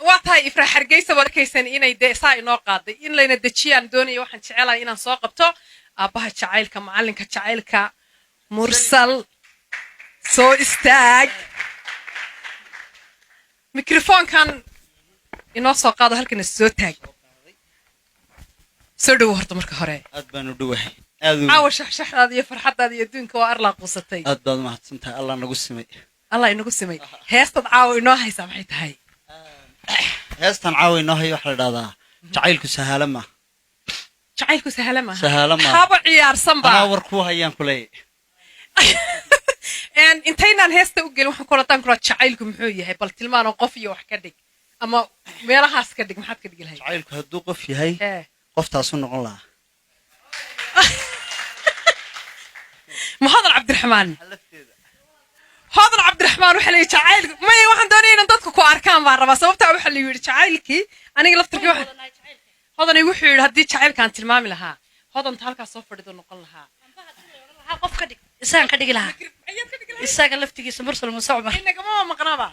Waa tahay, Ifraax Hargeysa, waad arkaysan inay dee saa inoo qaaday in layna dejiyaan doonaya. Waxaan jecelahay inaan soo qabto aabbaha jacaylka, macallinka jacaylka, Mursal. Soo istaag, mikrofoonkan inoo soo qaado, halkana soo taag. Soo dhowo horta marka hore. Aad baan u dhowahay, aad u. Caawa shaxshaxdaada iyo farxaddaada iyo adduunka waa arlaa quusatay. Aad baad umahadsan tahay, Allah nagu simay. Allah inagu simay. Heestaad caawa inoo haysaa maxay tahay? Heestan caawa inoo hayo waxaa la dhahdaa "Jacaylku Sahaalo Ma". Jacaylku sahla maaha. Sahalo maaha. Haba ciyaarsanba. Anaa war kuu hayaan ku leeyahay. Intaynaan heesta u gelin, waxaan kula kula jacaylku muxuu yahay? Bal tilmaanoo qof iyo wax ka dhig ama meelahaas ka dhig. Maxaad ka dhigi lahayd? Jacaylku hadduu qof yahay, qoftaasu noqon lahaa. Ma Hodan Cabdiraxmaan? Hodan Cabdiraxmaan waxaa la yidhi jacaylku maya. Waxaan doonaya inaan dadku ku arkaan baan rabaa. Sababtaa waxaa la yidhi jacaylkii aniga laftarkii waxa Hodanay wuxuu yidhi haddii jacaylkaan tilmaami lahaa, Hodanta halkaas soo fadhido noqon lahaa. Qof ka dhig, isagaan ka dhigi lahaa. Ayaad ka dhigi lahayd? Isaga laftigiisa, Mursal Muuse Cumar. Inagama maqnaba.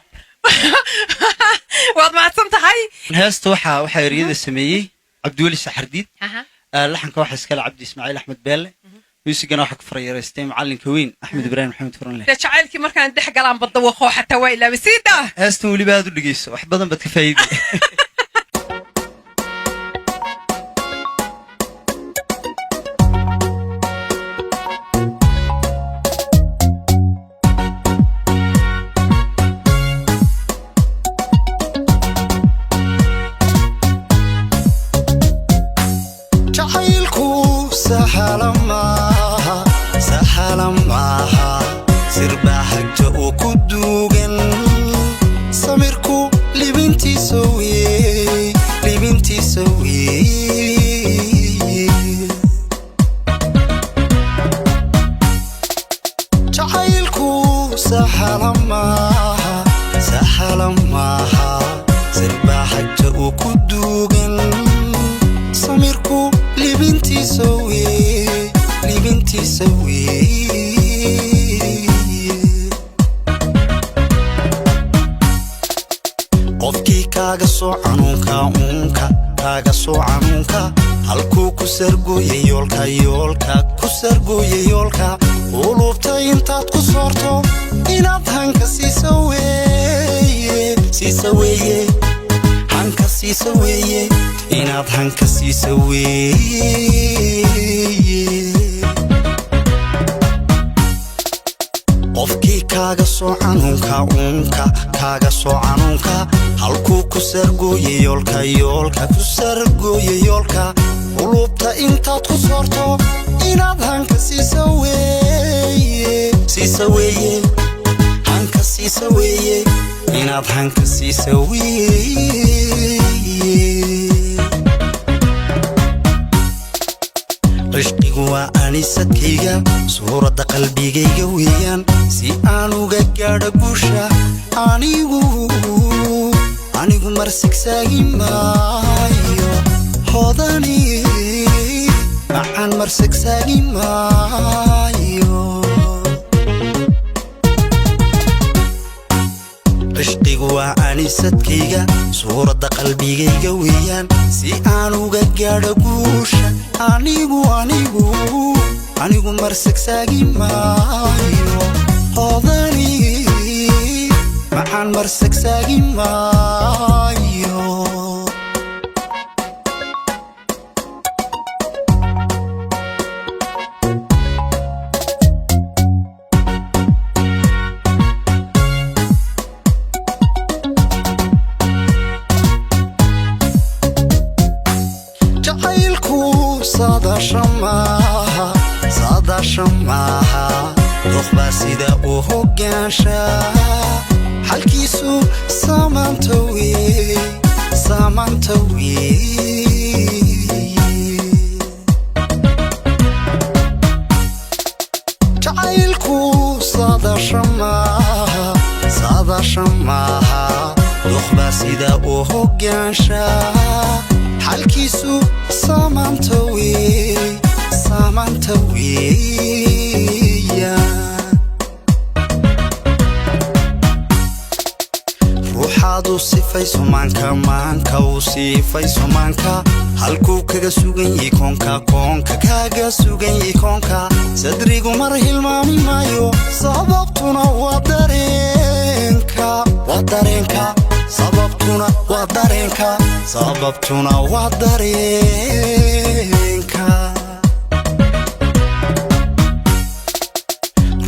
Waad mahadsan tahay. Heesta waxaa eriyada sameeyey Cabdiweli Saxardiid. Laxanka waxaa iskale Cabdi Ismaaciil Axmed Beelle. Muusigana waxaa ku farayareystay macalinka weyn Axmed Ibraahim Maxamed Furanle. Dee jacaylkii markaan dhex galaan badda waqoo xataa waa ilaabay siida. Heestan weliba aad u dhegeyso, wax badan baad ka faa'iiday. Jacaylku sahala maaha, sahala maaha. Sirbaa hagta oo ku duugan, samirku libintiisa weey, libintiisa weey. Jacaylku sahala maaha, sahala maaha. Sirbaa hagta oo ku duugan, samirku libintiisa weey, libintiisa weey. Qofkii kaaga soo canuunka uunka kaaga soo canuunka, halkuu ku sargooyay yoolka, yoolka ku sargooyay yoolka, qulubta intaad ku soorto inaad hanka siisa weeye, siisa weeye, hanka siisa weeye, inaad hanka siisa weeye. Qofkii kaaga soo canuunka uunka kaaga soo canuunka, halkuu ku sargooyay yoolka, yoolka ku sargooyay yoolka, qulubta intaad ku soorto inaad hanka siisa weeye, siisa weeye, hanka siisa weeye, inaad hanka siisa weeye. Cishqigu waa anisadkayga, suuradda qalbigayga weeyaan. Si aan uga gaadho guusha, anigu mar sigsaagi maayo. Hodani macaan, mar sigsaagi maayo. Cishqigu waa anisadkayga, suuradda qalbigayga weeyaan. Si aan uga gaadho guusha, anigu mar sagsaagi maayo. Hodani macaan, mar sagsaagi maayo. Jacaylku saadaasha maaha, saadaasha maaha. Doqbaa sida uu hoggaansha, xalkiisu saamaanta wey, saamaanta wey. Jacaylku saadaasha maaha, saadaasha maaha. Doqbaa sida uu hoggaansha, xalkiisu saamaanta wey, saamaanta weeyaan. Ruuxaad Ruuxaad u sifayso maanka, maanka u siifayso maanka, halkuu kaga sugan yahay koonka, koonka kaga sugan yahay koonka, sadrigu mar hilmaami maayo. Sababtuna waa dareenka, waa dareenka. Sababtuna waa dareenka, sababtuna waa dareenka.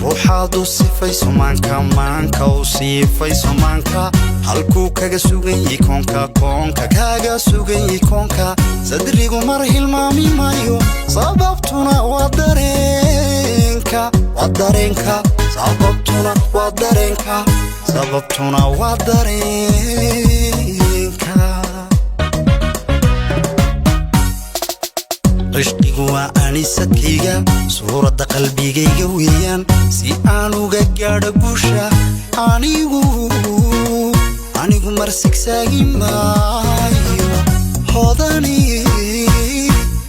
Ruuxaad u sifayso maanka, maanka u siifayso maanka, halkuu kaga sugan yahay koonka, koonka kaga sugan yahay koonka, sadrigu mar hilmaami maayo. Sababtuna waa dareenka, waa dareenka. Sababtuna waa dareenka, sababtuna waa dareenka. Cishqigu waa anisadkayga, suuradda qalbigayga weeyaan. Si aan uga gaadho guusha, anigu mar sigsaagi maayo. Hodani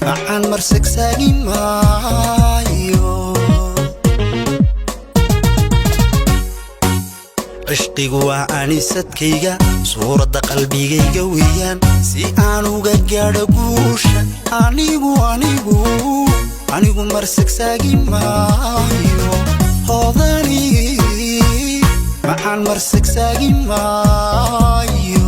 macaan, mar sigsaagi maayo. Cishqigu waa anisadkayga, suuradda qalbigayga weeyaan. Si aan uga gaadho guusha, anigu mar sagsaagi maayo. Hodani macaan, mar sagsaagi maayo.